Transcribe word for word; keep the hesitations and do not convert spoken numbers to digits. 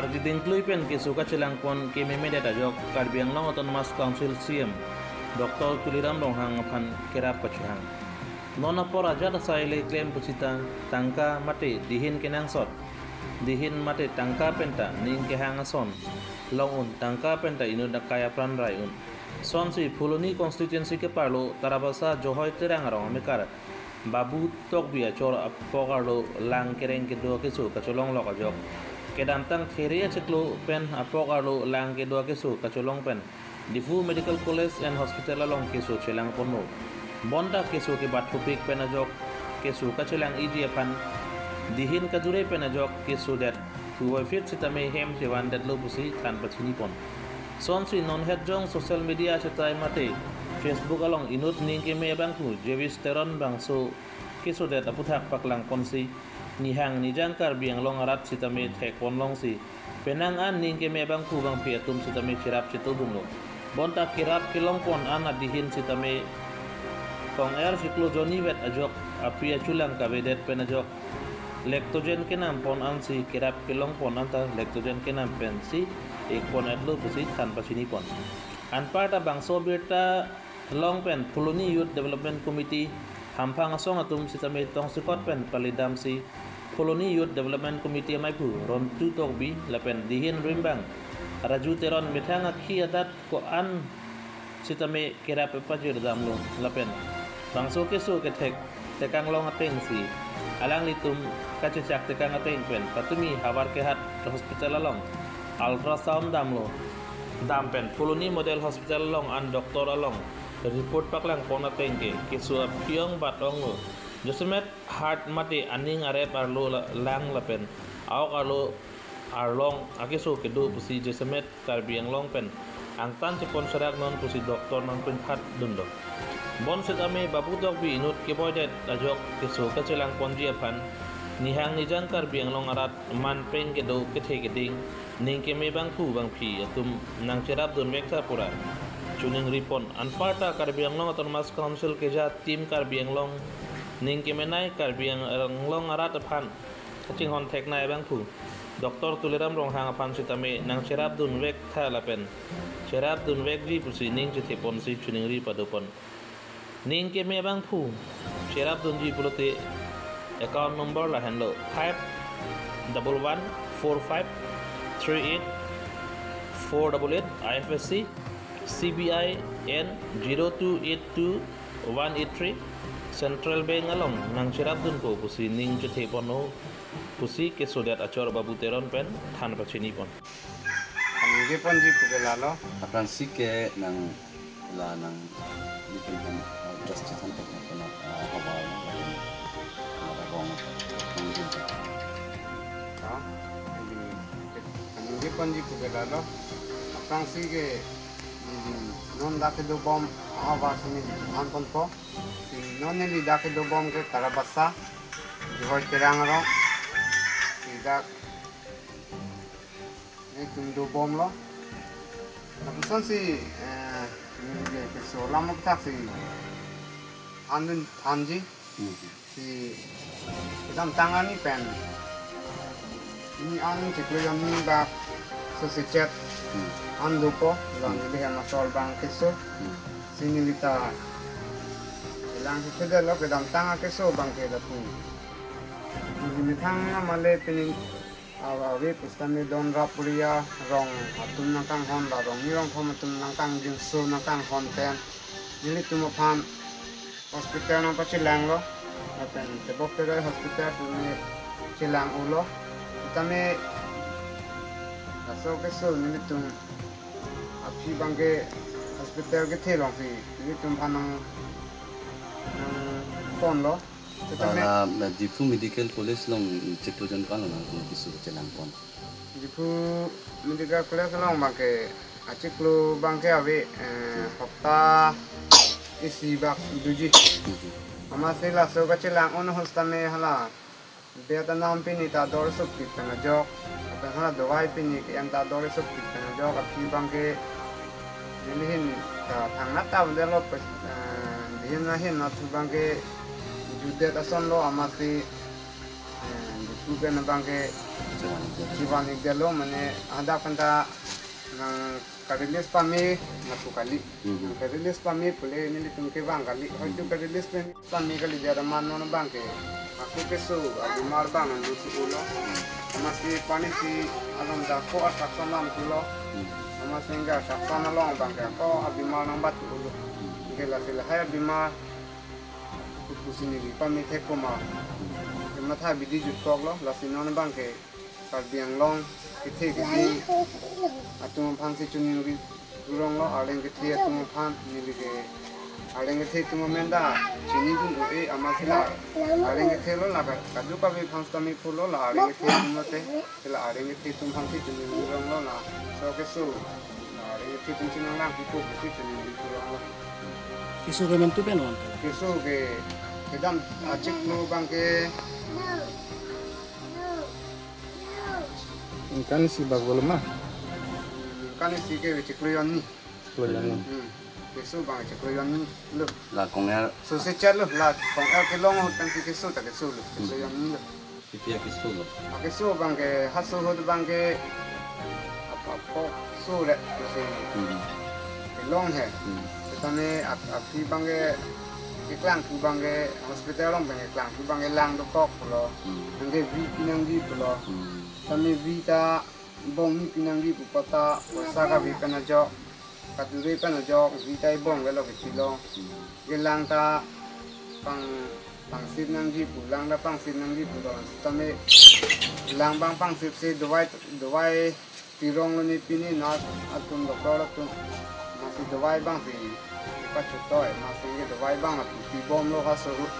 Ardi dingklui pen keso kachelangpon kememedet ajok Karbi Anglong Autonomous Council C M Doctor Tuliram Ronghang aphan kerap kachehang. Non apor ajat asai le klem pusita tangka mate dihin kenangsot, dihin mate tangka penta ning kehang ason long un, tangka penta inut akai apran rai un. Sonsi Phuloni constituency keparlo Tarabasa Johoi Terang arong amekar Babu Tokbi achor apok arlo lang kereng kedo keso kacholonglok ajok kedamtang there achiklo pen apok arlo lang kedo keso kacholong pen Diphu Medical College and Hospital along keso chelangponlo. Bonta keso kebat thupik pen ajok keso kachelang-iji aphan dihin kajure pen ajok kesodet puvoiphit sitame hem chevandetlo pusi than pachinipon. Sonsi non hetjong social media chetai mate Facebook along inut ning keme abangphu Jewish Teron bangso kesodet aputhak paklangponsi nihang nijang Karbi Anglong arat sitame thekpon longsi penang an ning keme abangphu bangphi atum sitame cherap chetodunlo. Bonta kerap kelongpon an adihin sitame kong-er chiklo jonivet ajok api achulang kavedet pen ajok lactogen kenampon ansi kerap kelongpon anta lactogen kenam pensi ikpon-etlo pusi than pachinipon. Anparta bangso birta long pen Phuloni Youth Development Committee hamphang asong atum sitame tongsekot pen palidamsi Phuloni Youth Development Committee amaiphu Rontu Tokbi lapen dihin rimbang Raju Teron methang akhi adat ko-an sitame kerap pajirdamlo lapen bangso keso kethek tekanglong atengsi alanglitum kachechak tekang ateng pen patumi Howraghat Hospital along ultrasound damlo. Dam pen Phuloni Model Hospital along an doctor along report paklangpon ateng ke keso aphi-ong bat-onglo. Jasemet heart mate aning arep arlo la-, lang lapen aok arlo arlong akeso kedo pusi jasemet Karbi Anglong pen angtan chepon serak non pusi doctor nangpingkhat dunlo. Bonsitame Babu Tokbi inut kevoidet ajok keso kachelangponji aphan nihang nijang Karbi Anglong arat manpeng kedo kethe keding ning keme bangphu bangphi atum nangcherap dunvek tha pura chiningripon. Anparta Karbi Anglong Autonomous Council keja Team Karbi Anglong ning kemenei Karbi Ang-, Anglong arat aphan kachinghon theknei abangphu Doctor Tuliram Ronghang aphan sitame nangcherap dunvek tha lapen cherap dunvekji pusi ning chetheponsi chiningri padopon. Ning keme abangphu cherap dunji pulote account number lahenlo five double one four five three eight four double eight, I F S C, C B I N zero two eight two one eight three, Central Bank along nangcherap dunpo pusi ning chetheponlo pusi kesodet achor Babu Teron pen than pachinipon. Nangkeponji puke lalo. Aphrangsi ke nang la nang nelitum aphan, ah, justice aphan aphan, ah, havar, ah, rong, rong jin. Ah, neli, nangkeponji puke lalo. Aphrangsi ke, neli non dak kedobom ahavar si neli thanponpo. Si non neli dak kedobom ke Tarabasa, Johoi Terang arong. Si dak nelitum dobomlo. Lapuson si, eh, neli ke keso alam aphuthak si thandun thanji. Hmm. Si kedamtang arni pen, ni an chiklo jonni bak so si chet. Hmm. An dopo, la Hmm. neli hem asor abang keso. Hmm. Si neli ta lang si thedetlo kedamtang akeso abang ke lapu. Neli methang amale pini awa ave pusitame don rap area rong atum nangkanghon la rong ni rong thom atum nangkangjinso nangkanghon pen nelitum aphan hospital nangpachelanglo. Lapen Tebok Terai hospital tumi chelang-ulo. Tame laso keso nelitum aphi abang ke hospital kethe alongsi nelitum aphan nang, nangponlo. Tame la, la Diphu Medical College along chiklo jon ko-an lo nangtum keso chelangpon? Diphu Medical College along abang ke achiklo abang ke ave, eh, hopta isi bak doji. Mhm. Amatsi laso kachelang-un ahut tame hala bed anam pini ta dor sukpik pen ajok. Lapen hala dawai pini ke-en ta dor sukpik pen ajok. Aphi abang ke nelihin ta thangnat ta avelo, eh, dihin ahin aphi abang ke judet asonlo amatsi, eh, Pu pen abang ke chivan ikdetlo, mane hadak pen ta nang ka-release pame nangpu kali. Mhm. Nang ka-release pame pule nelitum kevang kali. Hoitu ka-release pen pame kalidet amat non abang ke ako keso abimar abang nanglusi ulo. Amatsi pani si along ta ko asak salam pulo. Amatsi ga asak san along abang ke ako abimar nangbat ulo. Ke lasi lahai abimar pusi neli pame thek puma, matha bidi jutkoklo. Lasi non abang ke Karbi Anglong kethe keding atum aphan si choningri ronglo, arleng kethe atum aphan. Neli ke arleng kethe atum amen ta chinidun do-e, amatsi la arleng kethe lo, la ka- kadokave aphan sitame pulo, la arleng kethe atum lote, la arleng kethe atum aphan si choningri ronglo, laso keso la arleng kethe atum si nanglangpipo pusi choningri ronglo. Keso ke mentu pen wan. Keso ke kedam achiklo abang ke ningkan isi bak bolo ma? Ningkan isi ke chiklo hini. Chiklo hini. Hmm. Keso abang chiklo hini lo. La kong-er. So se chat lo, la kong-er kelong ahut pensi keso ta keso lo. Chiklo hini lo. Kopi akeso lo? Akeso abang ke, haso ahut abang ke ap- apok so re, kosi Hmm. kelong he. Hmm. Setame ap- aphi abang ke, keklang pu abang ke, hospital along abang ke keklang pu abang ke lang dokok pulo. Hmm. Anke vi pinangji pulo. Hmm. Setame vi ta bong ni pinangji pu apot ta poisa kave pen ajok, kadure pen ajok vi ta ibong avelo kechilo. Hmm. Ke lang ta pang- pangsip nangji pu, lang ta pangsip nangji pulo. Setame lang abang pangsip si dovai, dovai pironglo ne pine, nurse atum, doctor atum. Amatsi dovai abang si kepachotoi, amatsi ke dovai abang atum pibomlo haso ahut.